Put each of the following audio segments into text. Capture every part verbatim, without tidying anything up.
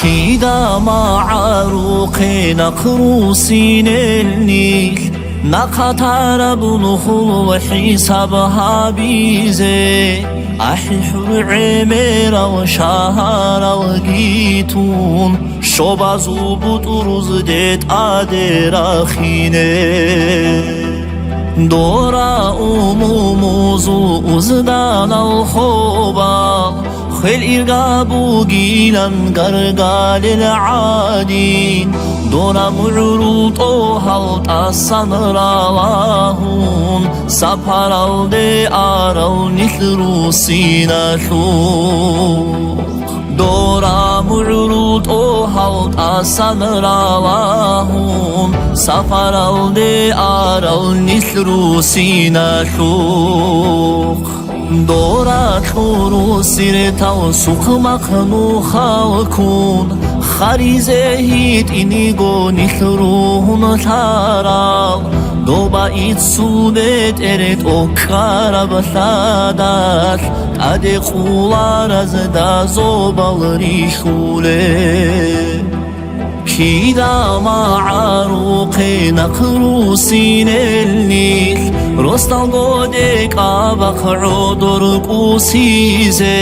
Кида магӀарухъе нахъ руссинел нилъ, нахъа тараб нухул ва хӀисаб гьабизе, ахӀи хӀур гӀемерал шагьаралги тун, щобазул бутӀрузде тӀаде рахине. Дора умумузул узданал хобал, хвел ирга бугилан гаргалел гӀадин, дора мугӀрул тӀогьал тӀасан ралагьун, сапаралде арал нилъ руссиналъухъ. Дора мугӀрул тӀогьал тӀасан ралагьун, сапаралде арал нилъ руссиналъухъ. Дора кьуру сиртал сухъмахъ нухал ккун, харизе гьитӀинго нилъ ругьун лъарал, доба иццул бетӀер тӀокӀкӀараб лъадалъ, тӀаде къуларазда зобал рихьулеб. Кида магӀарухъе нахъ руссинел нилъ, росдалго декӀабахъ гӀодор кӀусизе,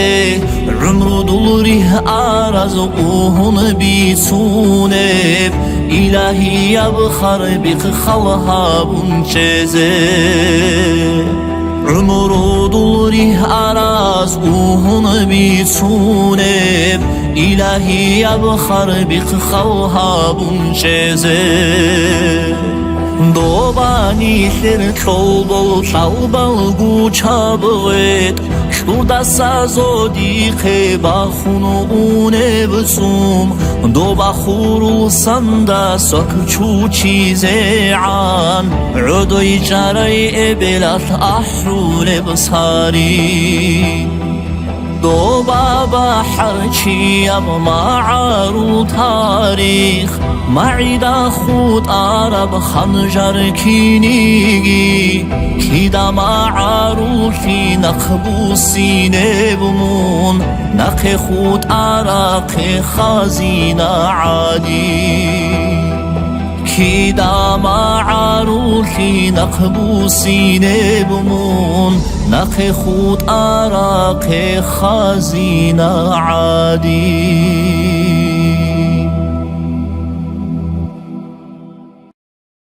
гӀумрудул ригь араз угьун бицунеб, илагьияб харбихъ хал гьабун чӀезе. ГӀумрудул ригь араз угьун бицунеб, илагьияб харбихъ хал гьабун чӀезе. Доба нилъер кьолбол лъалбал гучаб гъветӀ, кьурдаса зодихъе бахун унеб цӀум, доба хурусанда сок чучизегӀан, гӀодой чӀарай эбелалъ ахӀулеб сари. Доба бахӀарчияб магӀарул тарих, магӀида хутӀараб ханжар киниги, кида магӀаруллъи нахъ буссинеб мун, нахъе хутӀарахъе хазина гӀади. Кида магӀаруллъи нахъ буссинеб мун, нахъе хутӀарахъе хазина гӀади.